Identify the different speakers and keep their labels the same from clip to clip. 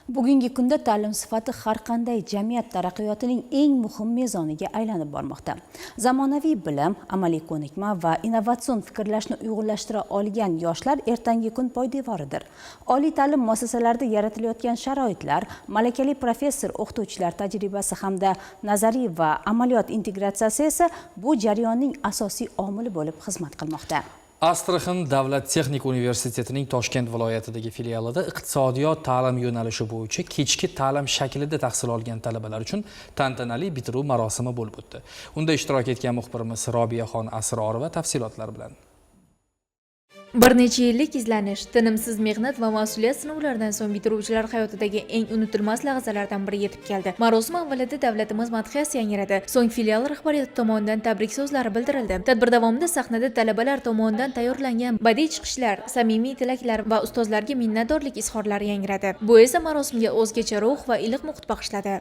Speaker 1: Bugungi kunda ta'lim sifati har qanday jamiyat taraqqiyotining eng muhim mezoniga aylanib bormoqda. Zamonaviy bilim, amaliy ko'nikma va innovatsion fikrlashni uyg'unlashtira olgan yoshlar ertangi kun poydevoridir. Oliy ta'lim muassasalarida yaratilayotgan sharoitlar, malakali professor o'qituvchilar tajribasi hamda nazariy va amaliyot integratsiyasi esa bu jarayonning asosiy omili bo'lib xizmat qilmoqda.
Speaker 2: Astraxan davlat texnika universitetining Toshkent viloyatidagi filialida iqtisodiyot ta'lim yo'nalishi bo'yicha kechki ta'lim shaklida tahsil olgan talabalar uchun tantanali bitiruv marosimi bo'lib o'tdi. Unda ishtirok etgan muxbirimiz Robiyaxon Asrorova tafsilotlar bilan.
Speaker 3: Bir necha yillik izlanish, tinimsiz mehnat va mas'uliyat sinovlaridan so'ng bitiruvchilar hayotidagi eng unutilmas lahzalardan biri yetib keldi. Marosim avvalida davlatimiz madhiyasi yangradi. So'ng filial rahbariyati tomonidan tabrik so'zlari bildirildi. Tadbir davomida sahnada talabalar tomonidan tayyorlangan badiiy chiqishlar, samimiy tilaklar va ustozlarga minnatdorlik izhorlari yangradi. Bu esa marosimga o'zgacha ruh va iliq muhit bag'ishladi.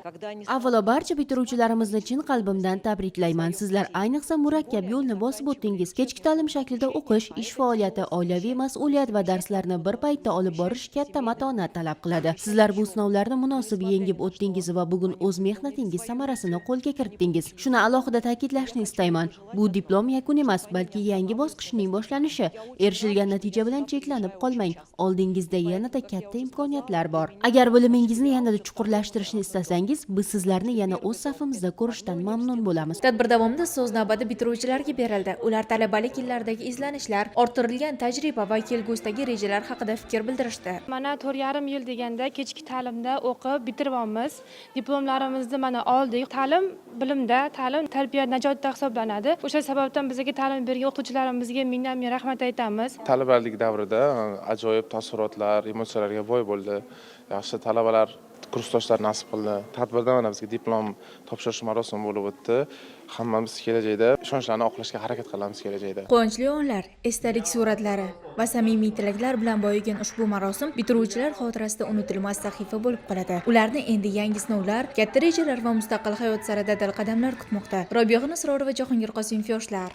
Speaker 4: Avvalo barcha bitiruvchilarimizni chin qalbimdan tabriklayman. Sizlar ayniqsa murakkab yo'lni bosib o'tdingiz. Kechki ta'lim shaklida o'qish, ish faoliyati, oilaviy mas'uliyat va darslarni bir paytda olib borish katta matonat talab qiladi. Sizlar bu sinovlarni munosib yengib o'tdingiz va bugun o'z mehnatingiz samarasini qo'lga kiritdingiz. Shuni alohida ta'kidlashni istayman. Bu diplom yakun emas, balki yangi bosqichning boshlanishi. Erishilgan natija bilan cheklanib qolmang. Oldingizda yanada katta imkoniyatlar bor. Agar bilimingizni yanada chuqurlashtirishni istasangiz, biz sizlarni yana o'z safimizda ko'rishdan mamnun bo'lamiz.
Speaker 3: Tadbir davomida so'z navbati bitiruvchilarga berildi. Ular talabalik yillaridagi izlanishlar, orttirilgan tajriba va kelgusidagi rejalar haqida fikr bildirishdi.
Speaker 5: Mana 4,5 yil deganda kechki ta'limda o'qib bitiryapmiz. Diplomlarimizni mana oldik. Ta'lim bilimda, ta'lim tarbiya najotda hisoblanadi. O'sha sababdan bizga ta'lim bergan o'qituvchilarimizga mingdan ming rahmat aytamiz.
Speaker 6: Talabalik davrida ajoyib taassurotlar, emotsiyalarga boy bo'ldi. Yaxshi talabalar, kursdoshlar nasib qildi. Tadbirda mana bizga diplom topshirish marosimi bo'lib o'tdi. Hammamiz kelajakda ishonchlarni oqlashga harakat qilamiz kelajakda.
Speaker 3: Quvonchli onlar, esdalik suratlari va samimiy tilaklar bilan boyigan ushbu marosim bitiruvchilar xotirasida unutilmas sahifa bo'lib qoladi. Ularni endi yangi sinovlar, katta rejalar va mustaqil hayot sari dadil qadamlar kutmoqda. Robiyaxon Asrorova, Jahongir Qosimov, "Yoshlar".